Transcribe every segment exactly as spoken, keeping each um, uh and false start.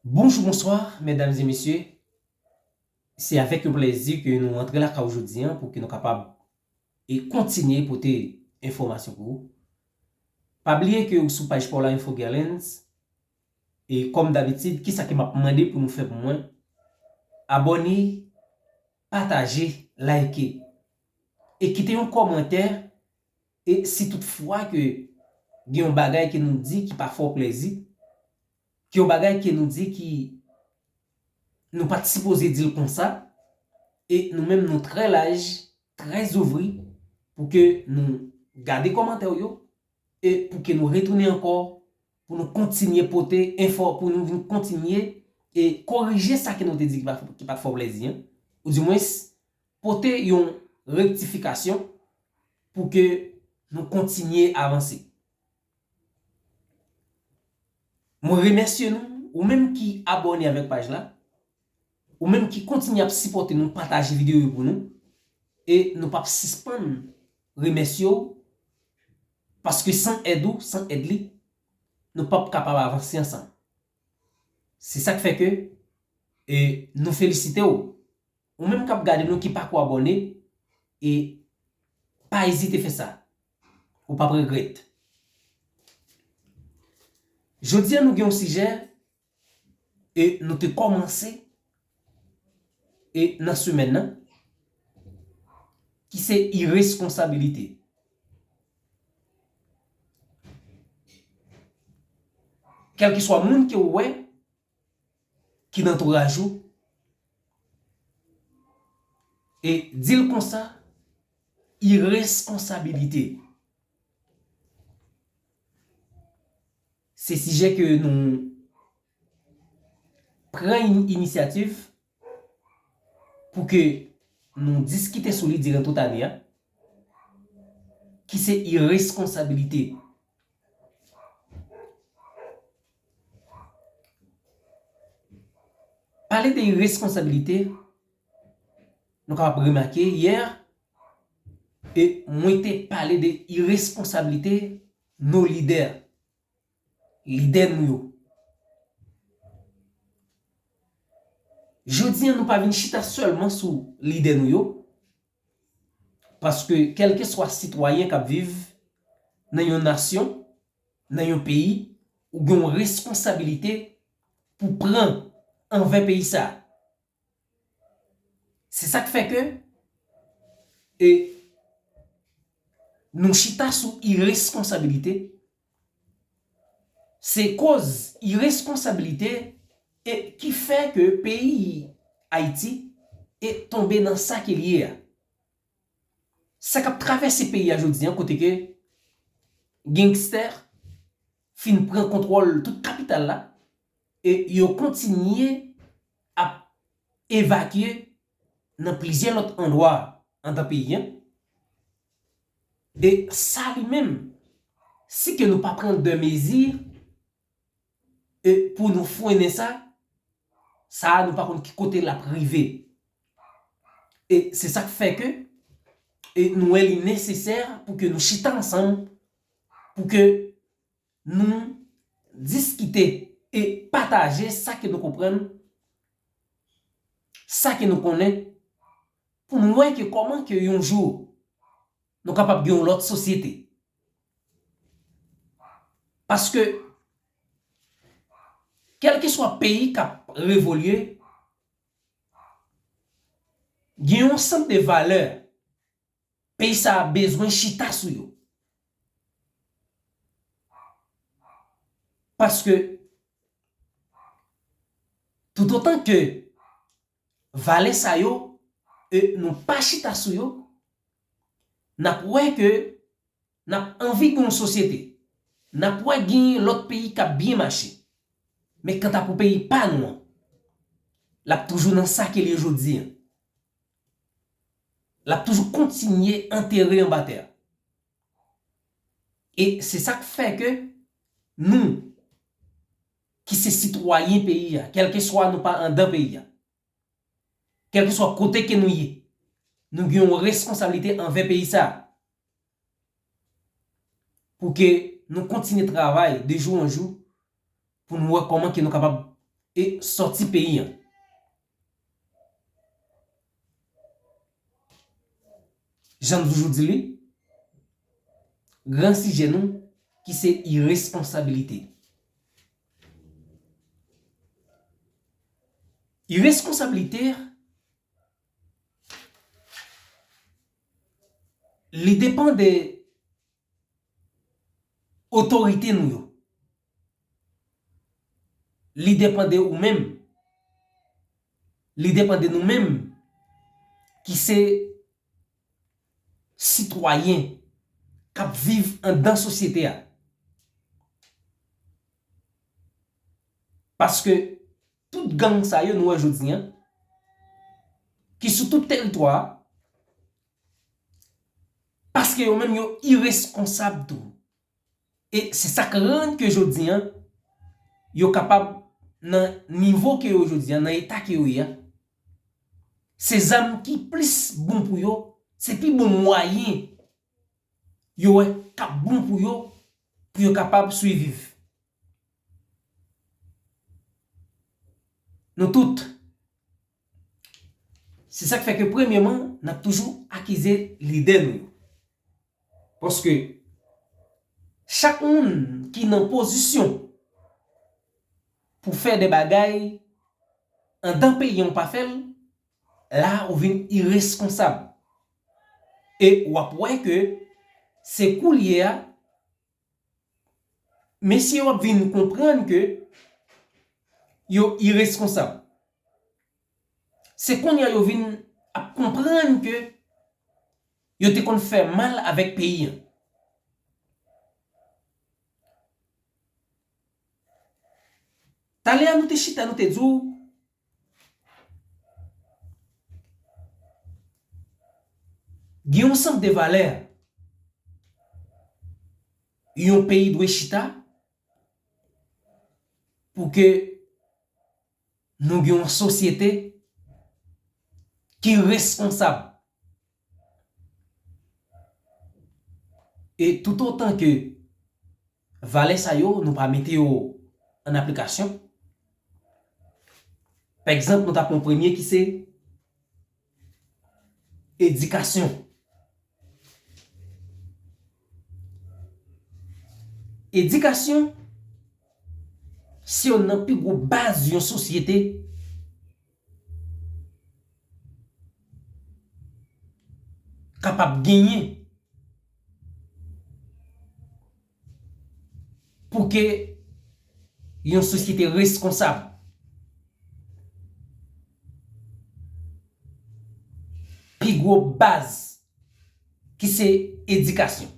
Bonjou, bonswa, medam e mesye. Se avèk yon plèzi ke nou rantre lakay ou jodi a pou ke nou kapab e kontinye pote enfòmasyon pou ou. Pa bliye ke ou sou paj pa w la, Info Guerlens. E kòm dabitid, kisa ke m ap mande pou nou fè pou mwen? Abòne, pataje, like. E kite yon kòmantè. E si toutfwa ke gen yon bagay ke nou di ki pa fè w plèzi, gen yon bagay ke nou di ki nou pa t sipoze di l konsa, e nou menm nou trè laj, trè zouvri pou ke nou gade kòmantè w yo, e pou ke nou retounen ankò, pou nou kontinye pote enfò, pou nou vin kontinye e korije sa ke nou te di ki pa, ki pa t fè w plèzi, en. Oudimwens, pote yon rektifikasyon pou ke nou kontinye avanse. Mwen remèsye nou, ou menm ki abòne avèk paj la, ou menm ki kontinye ap sipòte nou, pataje videyo yo pou nou, e nou p ap sispann remèsye w, paske san èd ou, san èd li, nou p ap kapab avanse ansanm. Se sa k fè ke, e, nou felisite w. Ou menm k ap gade nou ki pako abòne, e pa ezite fè sa. Ou p ap regrèt. Jodi a nou gen yon sijè, e nou te kòmanse, e nan semèn nan, ki se ireskonsabilite. Kèlkeswa moun ke w wè, ki nan antouraj ou, e di l konsa, ireskonsabilite. Se sijè ke nou pran in-, inisyativ pou ke nou diskite sou li diran tout ane a, ki se ireskonsabilite. Pale de ireskonsabilite, nou kapab remake yè, e mwen te pale de ireskonsabilite nou lidè, lidè nou yo. Jodi a, nou pa vin chita sèlman sou lidè nou yo, paske kèlkeswa sitwayen k ap viv nan yon nasyon, nan yon peyi, ou gen yon responsabilite pou pran anvè peyi sa a. Se sa k fè ke, e, nou chita sou ireskonsabilite. Se koz ireskonsabilite, e, ki fè ke peyi Ayiti, e, tonbe nan sa ke l ye a. Sa k ap travèse peyi a jodi a, kote ke gangstè fin pran kontwòl tout kapital la, e yo kontinye ap evakye nan plizyè lòt andwa anndan peyi a. E sa li menm, si ke nou pa pran de mezi, e pou nou frennen sa, sa a nou pa konn ki kote l ap rive. E se sa k fè ke, e nou wè li nesesè pou ke nou chita ansanm, pou ke nou diskite e pataje sa ke nou konprann, sa ke nou konnen, pou nou wè ke kòman ke yon jou nou kapab gen yon lòt sosyete. Paske, kèlkeswa peyi k ap revolye, gen yon sant de valè peyi sa a bezwen chita sou yo. Paske, toutotan ke valè sa yo, e nou pa chita sou yo, n ap wè ke n ap anvi gen yon sosyete. N ap wè gen lòt peyi k ap byen mache. Men kanta pou peyi pa nou an, l ap toujou nan sa ke l ye jodi a. L ap toujou kontinye antere anba tè a. E se sa k fè ke nou, ki se sitwayen peyi a, kèlkeswa nou pa anndan peyi a, kèlkeswa kote ke nou ye, nou gen yon reskonsablite anvè peyi sa a. Pou ke nou kontinye travay de jou an jou, pou nou wè kòman ke nou kapab e sòti peyi an. Jan n toujou di li, gran sijè nou ki se iresponsabilite. Iresponsabilite, li depann de otorite nou yo. Li depann de ou menm. Li depann de nou menm ki se sitwayen k ap viv anndan sosyete a. Paske tout gang sa yo nou wè jodi an, ki sou tout teritwa a, paske yo menm yo ireskonsab tou. E se sa k rann ke jodi an, yo kapab nan nivo ke yo jodi an, nan eta ke yo ye a. Se zam ki plis bon pou yo, se pi bon mwayen yo wè k ap bon pou yo, pou yo kapab siviv. Nou tout. Se sa k fè ke premyeman, n ap toujou akize lidè nou yo. Paske chak moun ki nan pozisyon pou fè de bagay anndan peyi an, ou pa fè l, la ou vin ireskonsab. E w ap wè ke se koulye a mesye yo ap vin konprann ke yo ireskonsab. Se kounye a yo vin ap konprann ke yo te konn fè mal avèk peyi an. Talè a nou te chita, nou te di w, gen yon sant de valè. Yon peyi dwe chita pou ke nou gen yon sosyete ki responsab. E toutotan ke valè sa yo, nou pa mete yo an aplikasyon, pa egzanp, nou ta pran premye ki se edikasyon. Edikasyon se youn nan pi gwo baz yon sosyete kapab genyen pou ke yon sosyete reskonsab. Pi gwo baz ki se edikasyon.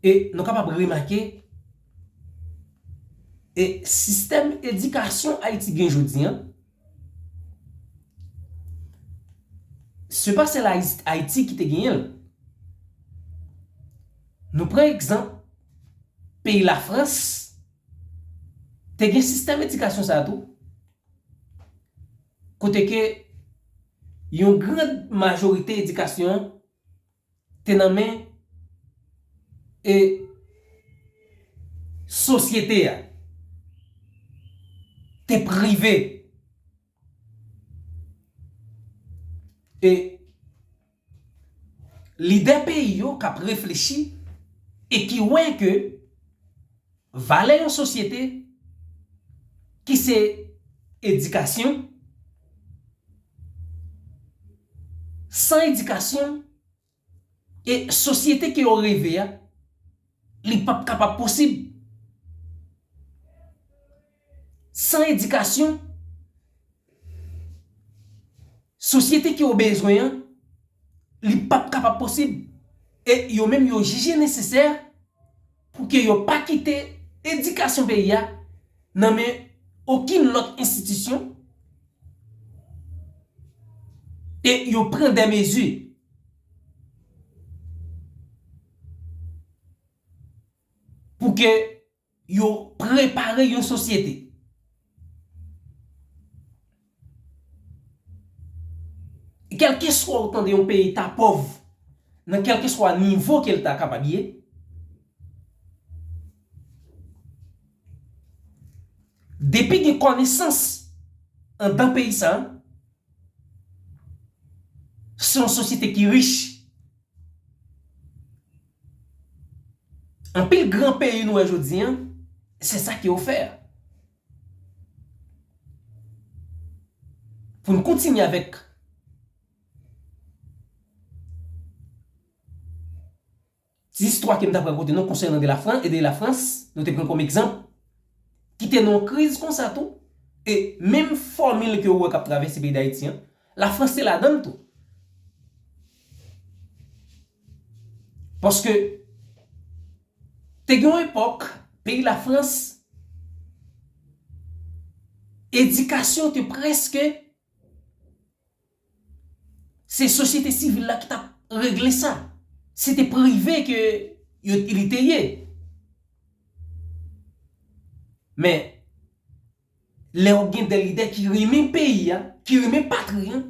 E nou kapab remake, e sistèm edikasyon Ayiti gen jodi an, se pa sèl Ayi-, Ayiti ki te genyen l. Nou pran egzanp peyi Lafrans, te gen sistèm edikasyon sa a tou, kote ke yon gran majorite edikasyon an te nan men e sosyete a, te prive. E lidè peyi yo k ap reflechi e ki wè ke valè yon sosyete ki se edikasyon, san edikasyon, e sosyete ke yo reve a, li p ap kapab posib. San edikasyon, sosyete ke yo bezwen an, li p ap kapab posib. E yo menm yo jije nesesè pou ke yo pa kite edikasyon peyi a nan men okenn lòt enstitisyon, e yo pran de mezi pou ke yo prepare yon sosyete. Kèlkeswa ou tande yon peyi ta pòv, nan kèlkeswa nivo ke l ta kapab ye, Depi gen konesans anndan peyi sa, se yon sosyete ki rich. Anpil gran peyi nou wè jodi an, se sa ki ofè. Pou n kontinye avèk ti istwa ke m t ap rakonte nou konsènan de Lafran-, e de Lafrans, nou te pran kòm egzanp, ki te nan yon kriz konsa tou, e menm fòmil ke ou wè k ap travèse peyi Dayiti an, Lafrans te ladan l tou. Paske te gen yon epòk, peyi Lafrans, edikasyon te prèske se sosyete sivil la ki t ap regle sa. Se te prive ke yo, li te ye. Men, lè w gen de lidè ki renmen peyi a, ki renmen patri a,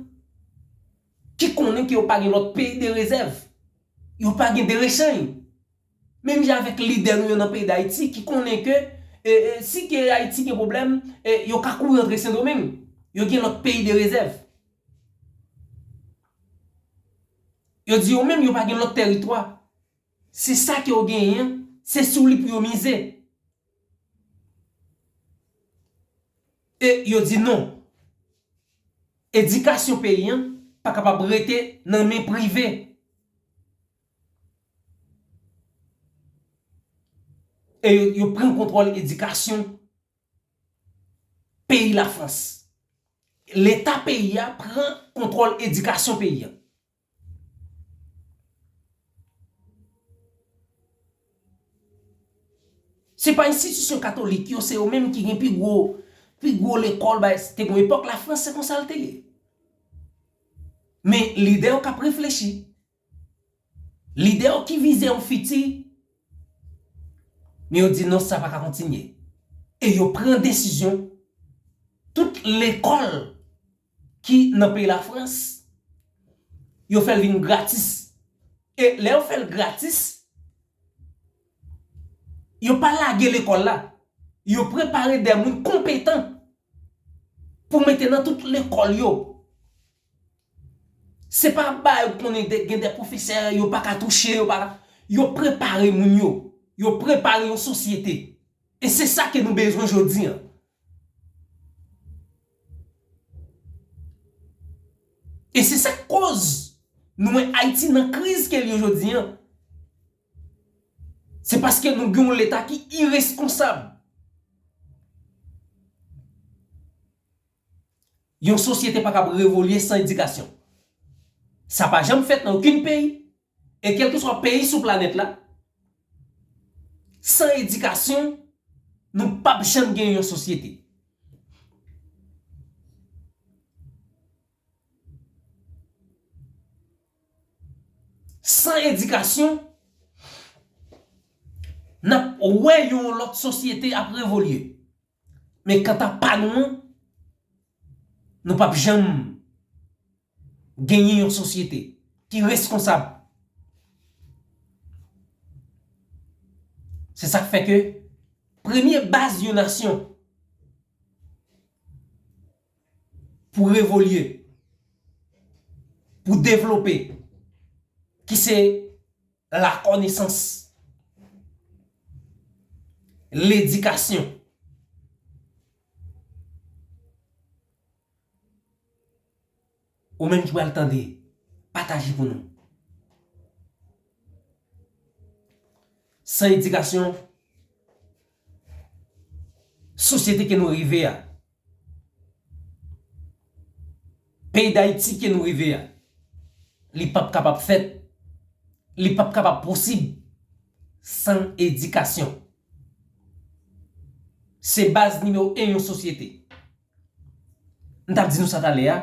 ki konnen ke yo pa gen lòt peyi de rezèv, yo pa gen de rechanj. Menm jan avèk lidè nou yo nan peyi Dayiti ki konnen ke, e, e, si ke Ayiti gen pwoblèm, e, yo ka kouri antre Sendomeng. Yo gen lòt peyi de rezèv. Yo di yo menm yo pa gen lòt tèritwa. Se sa ke yo genyen an, se sou li pou yo mize. E yo di non. Edikasyon peyi an pa kapab rete nan men prive. E yo, yo pran kontwòl edikasyon peyi Lafrans. Leta peyi a pran kontwòl edikasyon peyi a. Se pa enstitisyon katolik yo, se yo menm ki gen pi gwo, pi gwo lekòl, bay, te gen yon epòk Lafrans, se konsa l te ye. Men lidè yo k ap reflechi. Lidè yo ki vize yon fiti, men yo di non, sa pa ka kontinye. E yo pran desizyon, tout lekòl ki nan peyi Lafrans, yo fè l vin gratis. E lè yo fè l gratis, yo pa lage lekòl la. Yo prepare de moun konpetan pou mete nan tout lekòl yo. Se pa bagay ou konnen de, gen de pwofesè, yo pa ka touche, yo pa ka, yo prepare moun yo. Yo prepare yon sosyete. E se sa ke nou bezwen jodi an. E se sa k koz nou wè Ayiti nan kriz ke l ye jodi an. Se paske nou gen yon leta ki ireskonsab. Yon sosyete pa kab revolye san edikasyon. Sa pa janm fèt nan okenn peyi. E kèlkeswa peyi sou planèt la, san edikasyon, nou p ap janm gen yon sosyete. San edikasyon, n ap wè yon lòt sosyete ap revolye. Men kanta pa nou an, nou p ap janm genyen yon sosyete ki reskonsab. Se sa k fè ke premye baz yon nasyon pou revolye, pou devlope, ki se lakonesans, ledikasyon. Ou menm ki pral tande, pataje pou nou. San edikasyon, sosyete ke nou rive a, peyi Dayiti ke nou rive a, li p ap kapab fèt, li p ap kapab posib san edikasyon. Se baz nimewo en yon sosyete. M t ap di nou sa talè a.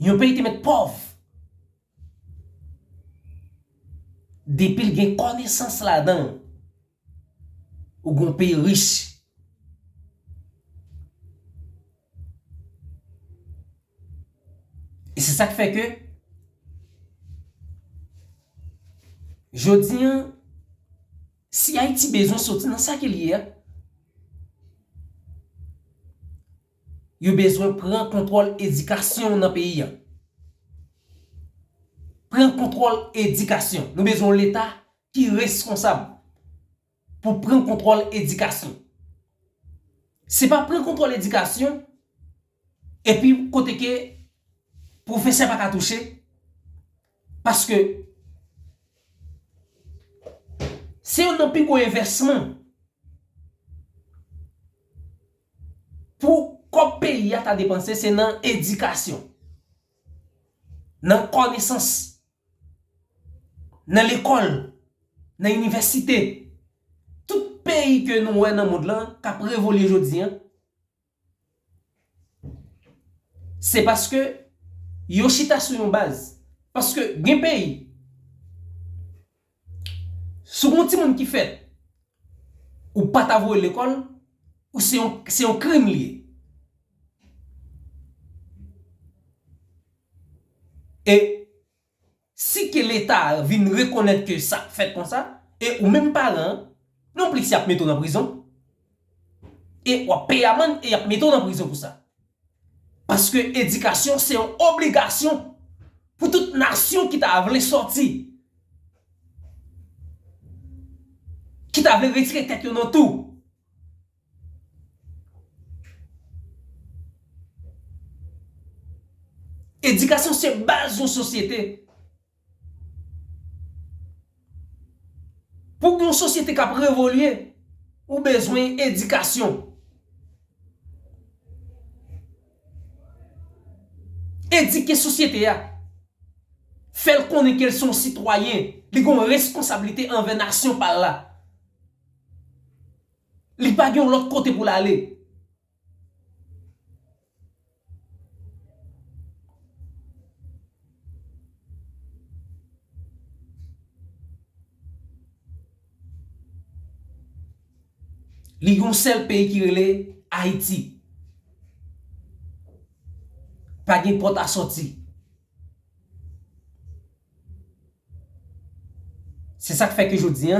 Yon peyi te mèt pòv. Depi l gen konesans ladan l, ou gen yon peyi rich. E se sa k fè ke, jodi an, si Ayiti bezwen soti nan sa ke l ye a, Yo bezwen pran kontwòl edikasyon nan peyi a. Pran kontwòl edikasyon. Nou bezwen yon Leta ki reskonsab pou pran kontwòl edikasyon. Se pa pran kontwòl edikasyon epi kote ke pwofesè pa ka touche, paske se youn nan pi gwo envèsman pou kòb peyi a ta depanse, se nan edikasyon, nan konesans, nan lekòl, nan inivèsite. Tout peyi ke nou wè nan mond lan k ap revolye jodi a, se paske yo chita sou yon baz. Paske gen peyi, si w gen yon timoun ki fèt, ou pa ta voye l lekòl, ou se yon, se yon krim li ye. E si ke Leta vin rekonèt ke sa fèt konsa, e ou menm paran an, nonplis y ap mete w nan prizon, e w ap peye amann e y ap mete w nan prizon pou sa. Paske edikasyon se yon obligasyon pou tout nasyon ki ta vle sòti, ki ta vle retire tèt yo nan tou. Edikasyon se baz yon sosyete. Pou gen yon sosyete k ap revolye, ou bezwen edikasyon. Edike sosyete a. Fè l konnen ke l se yon sitwayen. Li gen yon reskonsablite anvè nasyon pa l la. Li pa gen yon lòt kote pou l ale. Li gen yon sèl peyi ki rele Ayiti. Pa gen pòt a sòti. Se sa k fè ke jodi a,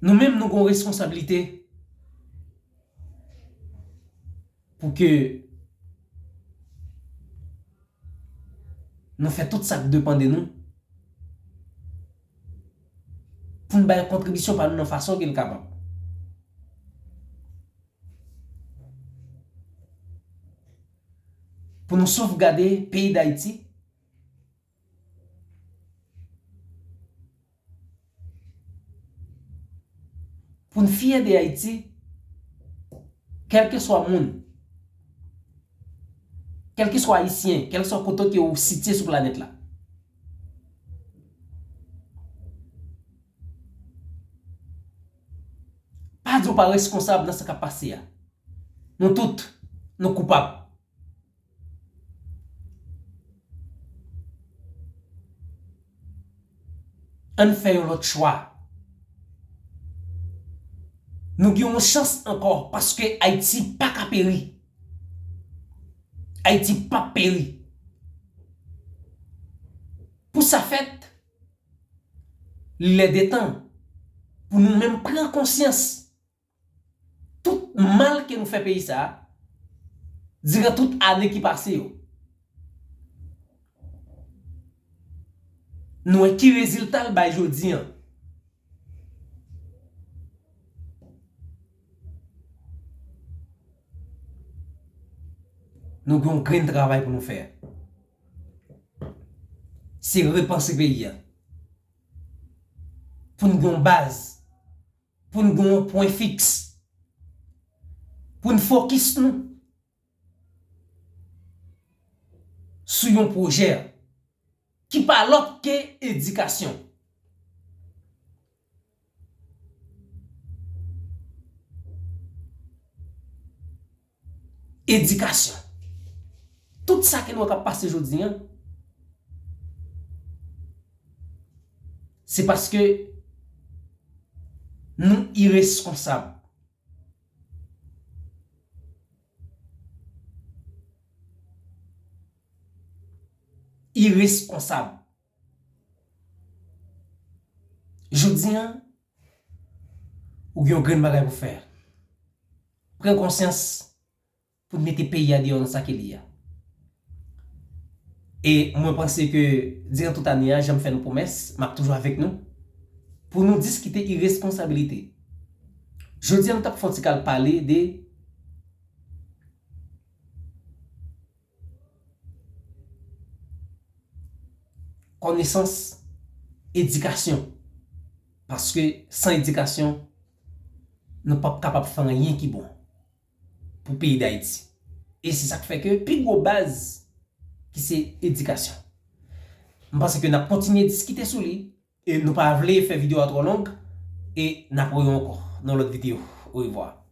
nou menm nou gen yon responsablite pou ke nou fè tout sa k depann de nou, pou n bay kontribisyon pa nou nan fason ke l kapab. Pou nou sovgade peyi Dayiti, pou n fyè de Ayiti, kèlkeswa moun, kèlkeswa Ayisyen, kèlkeswa kote ke w sitye sou planèt la. Pa di w pa reskonsab nan sa k ap pase a. Nou tout, nou koupab. Ann fè yon lòt chwa. Nou gen yon chans ankò, paske Ayiti pa ka peri. Ayiti p ap peri. Pou sa fèt, li lè de tan pou nou menm pran konsyans tout mal ke nou fè peyi sa a, diran tout ane ki pase yo. Nou wè ki rezilta l bay jodi a. Nou gen yon grenn travay pou nou fè. Se repanse peyi a. Pou n gen yon baz. Pou n gen yon pwen fiks. Pou n fokis nou sou yon pwojè ki pa lòt ke edikasyon. Edikasyon. Tout sa ke nou wè k ap pase jodi a, se paske nou ireskonsab. Ireskonsab. Jodi a, ou gen yon grenn bagay pou fè. pran konsyans pou n mete peyi a deyò nan sa ke li ye a. E mwen panse ke diran tout ane a, jan m fè nou pwomès, m ap toujou avèk nou pou nou diskite iresponsabilite. Jodi a, nou t ap fè yon ti kal pale de konesans, edikasyon. Paske san edikasyon, nou p ap kapab fè anyen ki bon pou peyi Dayiti. E se sa k fè ke pi gwo baz ki se edikasyon. M panse ke n ap kontinye diskite sou li e nou pa vle fè videyo a twò long e n ap wè yo ankò nan lòt videyo. Orevwa.